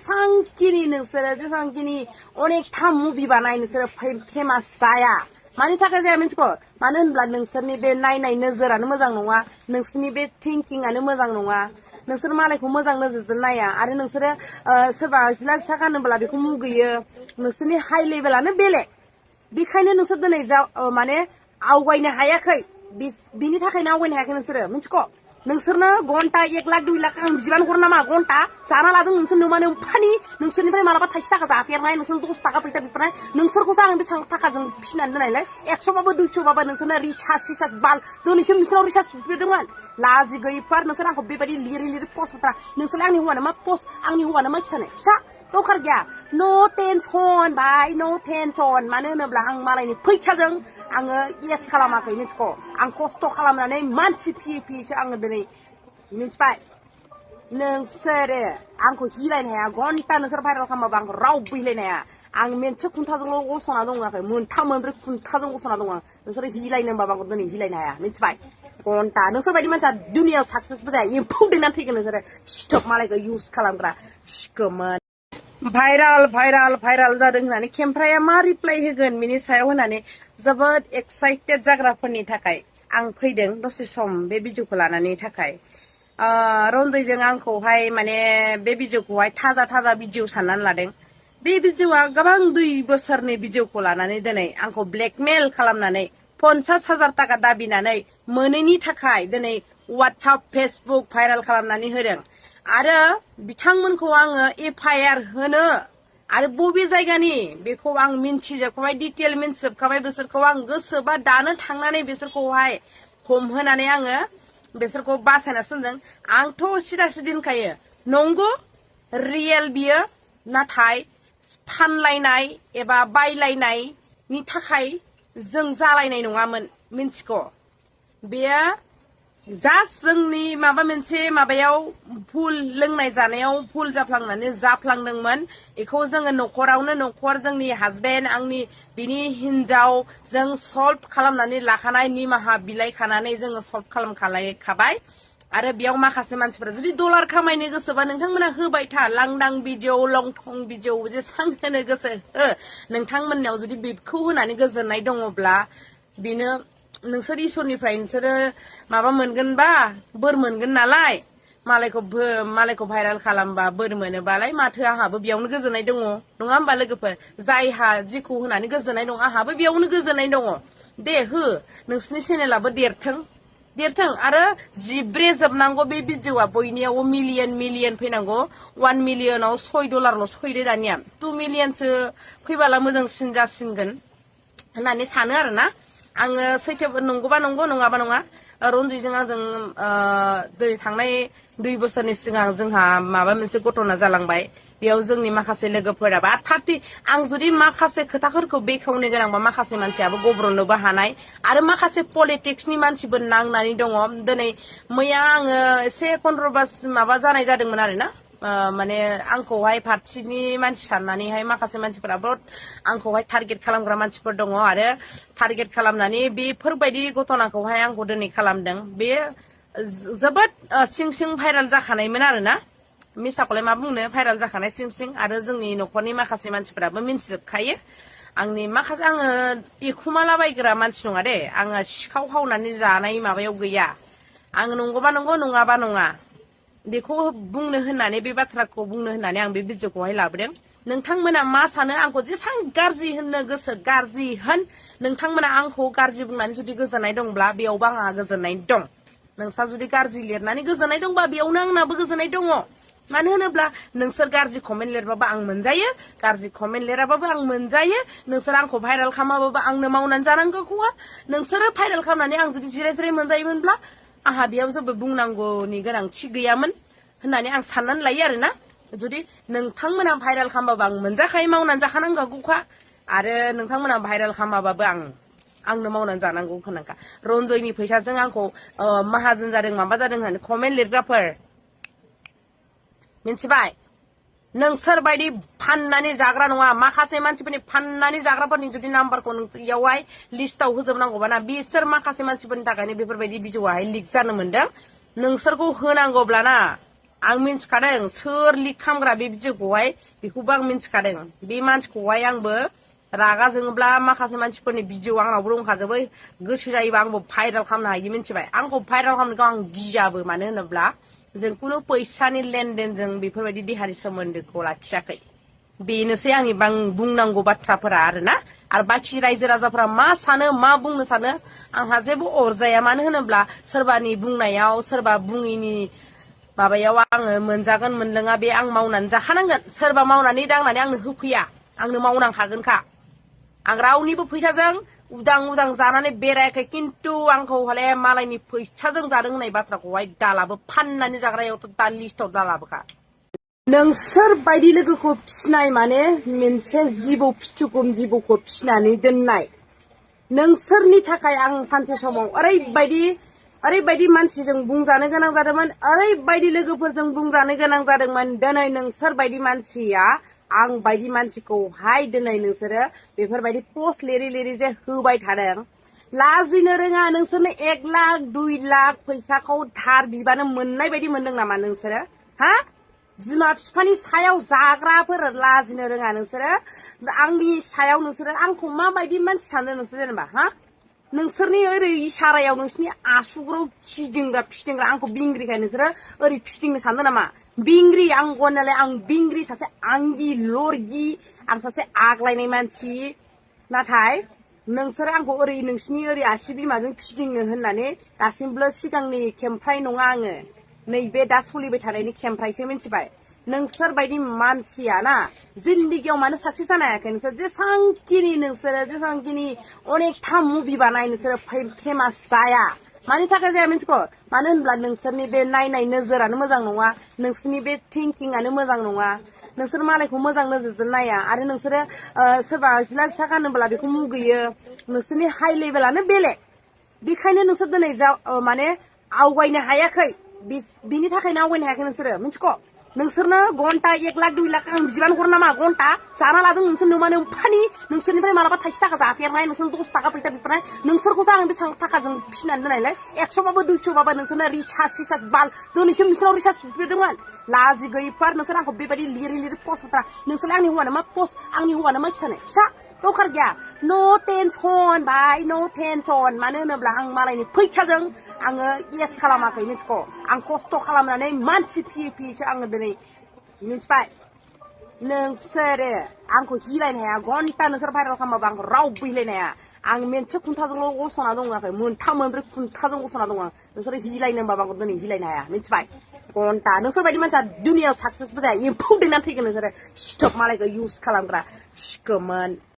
जेसांखिनि नोंसोरो जेसांखिनि अनेकथा मुभि बानाय नोंसोरो फेमास जाया मानि थाखाय जाया मिथिगौ मानो होनब्ला नोंसोरनि बे नायनाय नोजोरानो मोजां नङा नोंसोरनि बे थिंकिंआनो मोजां नङा नोंसोर मालायखौ मोजां नोजोरजों नाया आरो नोंसोरो सोरबा जिला जिथा गानोब्ला बेखौ मुगैयो नोंसोरनि हाइ लेभेलानो बेलेग बेखायनो नोंसोर दिनै माने आवगायनो हायाखै बिनि थाखायनो आवगायनो हायाखै नोंसोरो मिथिगौ नोंसोरनो घन्टा 1 लाख 2 लाख आं बिबान हर नामा घन्टा जाना लादों नोंसोर माने फानि नोंसोरनिफ्राय मालाबा थाइसे थाखा जाफेरनाय नोंसोर 10 थाखा फैसा बिफोरनाय नोंसोरखौसो आं बेसेबां थाखाजों फिसिनानै दोननायलाय 100 बाबो 200 बाबो नोंसोरनो रिसार्च बाल दिनैसिम नोंसोरनाव रिसार्च बिफिरदोंमोन लाजि गैयैफोर नोंसोर आंखौ बेबायदि लिरि पस्ट हरफ्रा नोंसोरलाय आंनि हौवानो मा पस्ट आंनि हौवानो मा खिथानो खिथा दरखार गैया न' टेनसन भाई न' टेनसन मानो होनोब्ला आं मालायनि फैसाजों आङो येस खालामाखै मिथिगौ आं खस्थ' खालामनानै मानसि फियैसो आङो दिनै मिथिबाय नोंसोरो आंखौ हिलायनो हाया घन्टा नोंसोर भाइरेल खालामबाबो आंखौ रावबो हिलायनो हाया आं मोनसे खुन्थाजोंल' गसंना दङाखै मोनथाम मोनब्रै खुन्थाजों गसंना दङ नोंसोरो हिलायनो होनबाबो आंखौ दिनै हिलायनो हाया मिथिबाय घन्टा नोंसोर बायदि मानसिया दुनियाव साक्सेसबो जाया एम्फौ दैनानै थैगोन नोंसोरो स्टप मालायखौ इउज खालामग्रा सिखोमोन भाइराल जादों होननानै खेमफ्राया मा रिप्लाय होगोन बिनि सायाव होननानै जोबोद एक्साइटेड जाग्राफोरनि थाखाय आं फैदों दसे सम बे भिडिअखौ लानानै थाखाय रन्जयजों आंखौहाय माने बे भिडिअखौहाय थाजा भिडिअ साननानै लादों बे भिडिअआ गोबां 2 बोसोरनि भिडिअखौ लानानै दिनै आंखौ ब्लेकमेल खालामनानै 50,000 थाखा दाबिनानै मोनैनि थाखाय दिनै WhatsApp Facebook भाइरेल खालामनानै होदों आरो बिथांमोनखौ आङो FIR होनो आरो बबे जायगानि बेखौ आं मिन्थिजोबखाबाय डिटेल मिन्थिजोबखाबाय बिसोरखौ आं गोसोबा दानो थांनानै बिसोरखौहाय हमहोनानै आङो बिसोरखौ बासायना दोनदों आंथ' सिदा सिदि होनखायो नंगौ रियेल बियो नाथाय फानलायनाय एबा बायलायनायनि थाखाय जों जालायनाय नङामोन मिन्थिगौ बेयो जास्ट जोंनि माबा मोनसे माबायाव भुल लोंनाय जानायाव भुल जाफ्लांदोंमोन बेखौ जोङो न'खर जोंनि हासबेन्ड आंनि बिनि हिनजाव जों सल्भ खालामनानै लाखानाय निमाहा बिलाइखानानै जोङो सल्भ खालामखाबाय आरो बेयाव माखासे मानसिफोरा जुदि डलार खामायनो गोसोबा नोंथांमोना होबाय था लांदां भिडिअ लंथं भिडिअ जेसां होनो गोसो हो नोंथांमोननाव जुदि बेखौ होनानै गोजोननाय दङब्ला बेनो नोंसोर इसोरनिफ्राय नोंसोरो माबा मोनगोनबा बोर मोनगोन नालाय मालायखौ भाइरेल खालामबा बोर मोनोबालाय माथो आंहाबो बेयावनो गोजोननाय दङ नङा होमबा लोगोफोर जायहा जेखौ होनानै गोजोननाय दं आंहाबो बेयावनो गोजोननाय दङ दे हो नोंसोरनि चेनेलाबो देरथों आरो जिब्रे जोबनांगौ बे भिडिअआ बयनियावबो मिलियन फैनांगौ 1 मिलियनाव $6 फैदो दानिया 2 मिलियनसो फैबाला मोजांसिन जासिनगोन होननानै सानो आरोना आङो सैथो नंगौबा नंगौ नङाबा नङा रन्जयजों आंजों दिनै थांनाय 2 बोसोरनि सिगां जोंहा माबा मोनसे घटना जालांबाय बेयाव जोंनि माखासे लोगोफोराबो आं जुदि माखासे खोथाफोरखौ बेखेवनो गोनांबा माखासे मानसियाबो गब्रनोबो हानाय आरो माखासे पलिटिक्सनि मानसिबो नांनानै दङ दिनै मैया आङो एसे कन्ट्रभार्स माबा जानाय जादोंमोन आरोना माने आंखौहाय पार्टिनि मानसि साननानैहाय माखासे मानसिफोराबो आंखौहाय टारगेट खालामग्रा मानसिफोर दङ आरो टारगेट खालामनानै बेफोरबायदि घटनाखौहाय आंखौ दिनै खालामदों बे जोबोद सिं भाइरेल जाखानायमोन आरोना मिसाखौलाय मा बुंनो भाइरेल जाखानाय सिं आरो जोंनि न'खरनि माखासे मानसिफोराबो मिन्थिजोबखायो आंनि माखासे आङो एखुमालाबायग्रा मानसि नङा दे आङो सिखाव खावनानै जानाय माबायाव गैया आं नंगौबा नंगौ नङाबा नङा बेखौ बुंनो होननानै बे बाथ्राखौ बुंनो होननानै आं बे भिडिअखौहाय लाबोदों नोंथांमोना मा सानो आंखौ जेसां गाज्रि होननो गोसो गाज्रि होन नोंथांमोना आंखौ गाज्रि बुंनानै जुदि गोजोननाय दंब्ला बेयावबो आंहा गोजोननाय दं नोंसा जुदि गाज्रि लिरनानै गोजोननाय दंबा बेयावनो आंनाबो गोजोननाय दङ मानो होनोब्ला नोंसोर गाज्रि कमेन्ट लिरबाबो आं मोनजायो गाज्रि कमेन्ट लिराबाबो आं मोनजायो नोंसोर आंखौ भाइरेल खालामाबाबो आंनो मावनानै जानांगौखौहा नोंसोरो भाइरेल खालामनानै आं जुदि जिराय मोनजायोमोनब्ला आंहा बेयाव जेबो बुंनांगौनि गोनांथि गैयामोन होननानै आं साननानै लायो आरोना जुदि नोंथांमोना भाइरेल खालामबाबो आं मोनजाखायो मावनानै जाखानांगौखा आरो नोंथांमोना भाइरेल खालामाबाबो आंनो मावनानै जानांगौ खोनाखा रन्जयनि फैसाजों आंखौ माहाजोन जादों माबा जादों होननानै कमेन्ट लिरग्राफोर मिन्थिबाय नोंसोर बायदि फाननानै जाग्रा नङा माखासे मानसिफोरनि फाननानै जाग्राफोरनि जुदि नाम्बारखौ इयावहाय लिस्टाव होजोबनांगौबा ना बिसोर माखासे मानसिफोरनि थाखायनो बेफोरबायदि भिडिअआहाय लिक जानो मोनदों नोंसोरखौ होनांगौब्ला ना आं मिन्थिखादों सोर लिक खालामग्रा बे भिडिअखौहाय बेखौबो आं मिन्थिखादों बे मानसिखौहाय आंबो रागा जोङोब्ला माखासे मानसिफोरनि भिडिअ आंनावबो दंखाजोबो गोसो जायोबा आंबो भाइरेल खालामनो हायो मिन्थिबाय आंखौ भाइरेल खालामनायखौ आं गियाबो मानो होनोब्ला जों खुनु फैसानि लेनदेनजों बेफोरबायदि देहानि सोमोन्दोखौ लाखियाखै बेनोसै आंनि बुंनांगौ बाथ्राफोरा आरोना आरो बाखि रायजो राजाफोरा मा सानो मा बुंनो सानो आंहा जेबो अरजाया मानो होनोब्ला सोरबानि बुंनायाव सोरबा बुङिनि माबायाव आङो मोनजागोन मोनलोङा बे आं मावनानै जाखानांगोन सोरबा मावनानै दांनानै आंनो होफैया आंनो मावनांखागोनखा आं रावनिबो फैसाजों उदां उदां जानानै बेरायाखै खिन्थु आंखौ हले मालायनि फैसाजों जादों होननाय बाथ्राखौहाय दालाबो फाननानै जाग्रायावथ' दा लिस्टआव दालाबोखा नोंसोर बायदि लोगोखौ फिसिनाय माने मोनसे जिबौ फिथुखम जिबौखौ फिसिनानै दोननाय नोंसोरनि थाखाय आं सानसे समाव ओरैबायदि मानसिजों बुंजानो गोनां जादोंमोन ओरैबायदि लोगोफोरजों बुंजानो गोनां जादोंमोन दिनै नोंसोर बायदि मानसिया आं बायदि मानसिखौहाय दिनै नोंसोरो बेफोरबायदि पस्ट लिरै जे होबाय थादों लाजिनो रोङा नोंसोरनो 1 लाख 2 लाख फैसाखौ धार बिबानो मोननाय बायदि मोनदों नामा नोंसोरो हा बिमा बिफानि सायाव जाग्राफोर लाजिनो रोङा नोंसोरो आंनि सायाव नोंसोरो आंखौ माबायदि मानसि सानदों नोंसोर जेनेबा हा नोंसोरनि ओरै इसारायाव नोंसोरनि आसुगुराव फिदिंग्रा आंखौ बिंग्रिखाय नोंसोरो ओरै फिदिंनो सानदों नामा बिंग्रि आं गनायलाय आं बिंग्रि सासे आंगि लरगि आं सासे आग्लायनाय मानसि नाथाय नोंसोरो आंखौ ओरै नोंसिनि ओरै आसि बिमाजों फिदिंनो होननानै दासिमबो सिगांनि खेमफ्राय नङा आङो नैबे दा सोलिबाय थानायनि खेमफ्रायसो मिन्थिबाय नोंसोर बायदि मानसिया ना जिन्दगियाव मानो साक्सेस जानो हायाखै नोंसोर जेसांखिनि अनेकथा मुभि बानाय नोंसोरो फेमास जाया मानि थाखाय जाया मिन्थिगौ मानो होनब्ला नोंसोरनि बे नायनाय नोजोरानो मोजां नङा नोंसोरनि बे थिंकिंआनो मोजां नङा नोंसोर मालायखौ मोजां नोजोरजों नाया आरो नोंसोरो सोरबा जिला जिथा गानोब्ला बेखौ मुगैयो नोंसोरनि हाइ लेभेलानो बेलेग बेखायनो नोंसोर दिनै माने आवगायनो हायाखै बिनि थाखायनो आवगायनो हायाखै नोंसोरो मिन्थिगौ नोंसोरनो घन्टा 1 लाख 2 लाख आं बिबान हर नामा घन्टा जाना लादों नोंसोर नोमानो फानि नोंसोरनिफ्राय मालाबा थाइसे थाखा जाफेरनाय नोंसोर 10 थाखा फैसा बिफोरनाय नोंसोरखौसो आं बेसेबां थाखाजों फिसिनानै दोननायलाय 100 बाबो 200 बाबो नोंसोरनो रिसार्च बाल दिनैसिम नोंसोराव रिसार्च बिफेरदोंमोन लाजि गैयैफोर नोंसोर आंखौ बेबायदि लिरै पस्ट होफ्रा नोंसोरलाय आंनि हौवानो मा पस्ट आंनि हौवानो मा खिथा दरखार गैया नो टेनसन भाई नो टेनसन मानो होनोब्ला आं मालायनि फैसाजों आङो येस खालामाखै मिन्थिगौ आं खस्थ' खालामनानै मानसि फियैसो आङो दिनै मिन्थिबाय नोंसोरो आंखौ हिलायनो हाया घन्टा नोंसोर भाइरेल खालामबाबो आंखौ रावबो हिलायनो हाया आं मोनसे खुन्थाजोंल' गसंना दङाखै 3 4 खुन्थाजों गसंना दङ नोंसोर हिलायनो होनबाबो आंखौ दिनै हिलायनो हाया मिन्थिबाय घन्टा नोंसोर बायदि मानसिया दुनियाव साक्सेसबो जाया एम्फौ दैना थैगोन नोंसोरो स्टप मालायखौ इउज खालामग्रा सिखोमोन